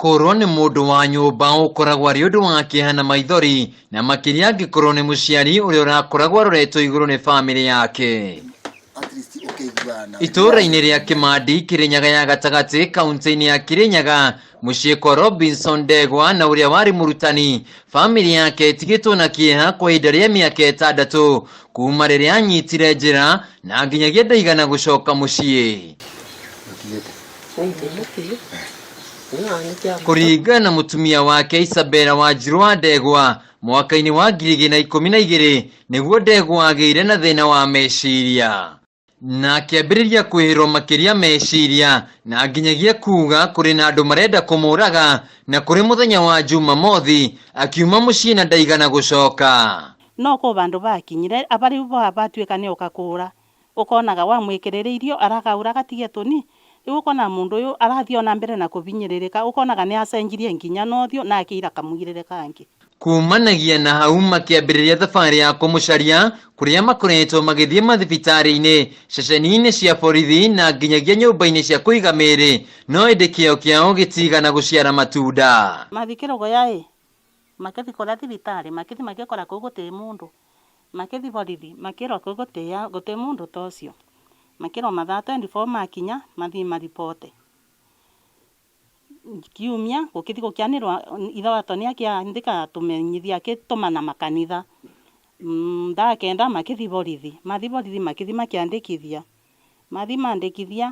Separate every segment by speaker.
Speaker 1: Kũrwo nĩ mũndũ wa nyũmba ũkoragwo arĩ ũndũ wa kĩeha na maithori, na makĩria angĩkorwo nĩ mũciari ũrĩa ũrakoragwo aroretwo igũrũ nĩ bamĩrĩ yake. Itũũra-inĩ rĩa Kĩmandi, Kĩrĩnyaga ya gatagatĩ, kaunti-inĩ ya Kĩrĩnyaga, mũciĩ kwa Robinson Ndegwa na ũrĩa warĩ mũrutani, bamĩrĩ yake ĩtigĩtwo na kĩeha kwa ihinda rĩa mĩaka ĩtandatũ kuma rĩrĩa anyitire njĩra na nginyagia ndaigana gũcoka mũciĩ. Kũringana na mũtumia wake Isabella Wanjiru wa Ndegwa, mwaka-inĩ wa 2012 nĩguo Ndegwa agĩire na thĩna wa meciria na akĩambĩrĩria kwĩhĩrwo makĩria meciria na nginyagia kuga kũrĩ na andũ marenda kũmũraga, na kũrĩ mũthenya wa Jumamothi akiuma mũciĩ na ndaigana gũcoka.
Speaker 2: No kũ vandu vakinyire ava riu vatuika ni ukakura ukonaga wamwikirire irio arakaura agatige tuni riu ukona mundu uyu arathie ona mbere na kuvinyirika ukonaga ni acenjirie nginya na uthio na akiira kamwirire kangi.
Speaker 1: Kumanagia na hau makĩambĩrĩria thabarĩ ya kũmũcaria kũrĩa makoretwo magĩthiĩ mathibitarĩ-inĩ, ceceni-inĩ cia borithi na nginyagia nyũmba-inĩ cia kũiga mĩĩrĩ, no ĩndĩ kĩo kĩao gĩtigana gũciara matunda.
Speaker 2: Mathi Kĩrũgũya-ĩ, makĩthi kũrĩa thibitarĩ, makĩthi makĩkora kũu gũtĩ mũndũ, makĩthi borithi makĩrwo kũu gũtĩ mũndũ ta ũcio, makĩrwo mathaa 24 makinya mathiĩ maripote. Kiumia gũkĩthi gũkĩanĩrwo ithe wa Tony akĩandĩka tũmenyithia akĩtũmana makanitha. Thaa kenda makĩthi borithi, mathi borithi makĩthi makĩandĩkithia, mathi mandĩkithia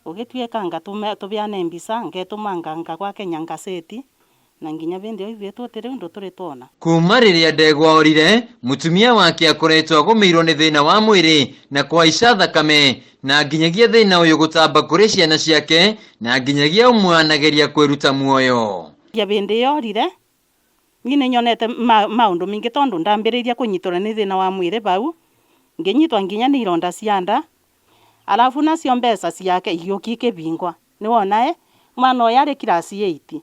Speaker 2: gũgĩtuĩka anga tũbeane mbica ngetũmanga nga gwa Kenya ngaseti na nginya bĩndĩ ĩyo ithuĩ tũtirĩ ũndũ tũrĩ twona.
Speaker 1: Kuma rĩrĩa Ndegwa orire, mũtumia wake akoretwo agũmĩirwo nĩ thĩna wa mwĩrĩ na kũhaica thakame, na nginyagia thĩna ũyũ gũtamba kũrĩ ciana ciake na nginyagia ũmwe anageria kwĩruta muoyo.
Speaker 2: Ya bĩndĩ ĩyo orire, niĩ nĩ nyonete maũndũ maingĩ tondũ ndambĩrĩirie kũnyitwo nĩ thĩna wa mwĩrĩ bau, ngĩnyitwo nginya nĩ ironda cia nda, arabu nacio mbeca ciake igĩũka ikĩbingwa. Nĩ wona ĩ, mwana ũyũ arĩ class 8,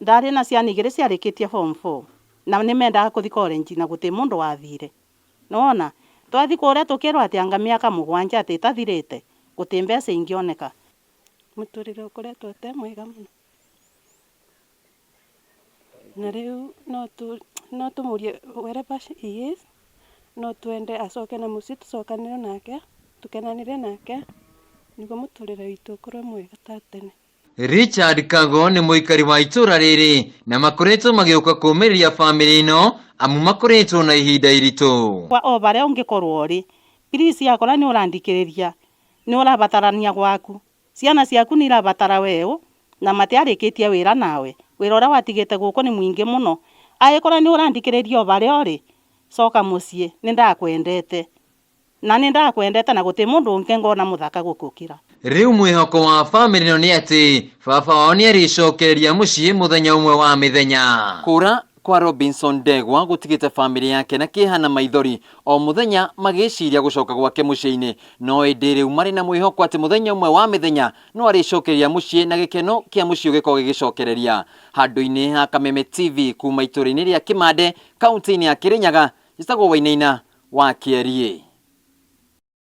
Speaker 2: ndarĩ na ciana igĩrĩ ciarĩkĩtie form 4 na nĩ mendaga kũthi college na gũtirĩ mũndũ wathire. Nĩ wona, twathi kũrĩa tũkĩrwo atĩ anga mĩaka mũgwanja atĩ ĩtathirĩte gũtirĩ mbeca ingĩoneka.
Speaker 3: Mũtũrĩre ũkoretwo ũte mwega mũno. Na rĩu no tũmũrie wherever he is, no twende acoke na mũciĩ tũcokanĩre nake, tũkenanĩre nake, nĩguo mũtũrĩre witũ ũkorwo mwega ta tene.
Speaker 1: Richard Kago nĩ mũikari wa itũra rĩrĩ na makoretwo magĩũka kũũmĩrĩria bamĩrĩ ĩno amu makoretwo na ihinda iritũ.
Speaker 2: Kwa o barĩa ũngĩkorwo ũrĩ, please yakora nĩ ũrandikĩrĩria, nĩ ũrabatarania gwaku, ciana ciaku nĩ irabatara weũ na matiarĩkĩtie wĩra nawe, wĩra ũrĩa watigĩte gũkũ nĩ mũingĩ mũno. Angĩkorwo nĩ ũrandikĩrĩria o barĩa ũrĩ, coka mũciĩ, nĩ ndakwendete. Na nĩ ndakwendete na gũtirĩ mũndũ ũngĩ ngona mũthaka gũkũkĩra.
Speaker 1: Rĩu mwĩhoko wa bamĩrĩ ĩno nĩ atĩ baba wao nĩ arĩcokereria mũciĩ mũthenya ũmwe wa mĩthenya. Kũra kwa Robinson Ndegwa gũtigĩte bamĩrĩ yake na kĩeha na maithori o mũthenya magĩciria gũcoka gwake mũciĩ-inĩ, no ĩndĩ rĩu marĩ na mwĩhoko atĩ mũthenya ũmwe wa mĩthenya no arĩcokereria mũciĩ na gĩkeno kĩa mũciĩ ũgĩkorwo gĩgĩcokereria. Handũ-inĩ ha Kameme TV kuma itũũra-inĩ rĩa Kĩmande, kaunti-inĩ ya Kĩrĩnyaga, njĩtagwo Wainaina wa Kĩeriĩ.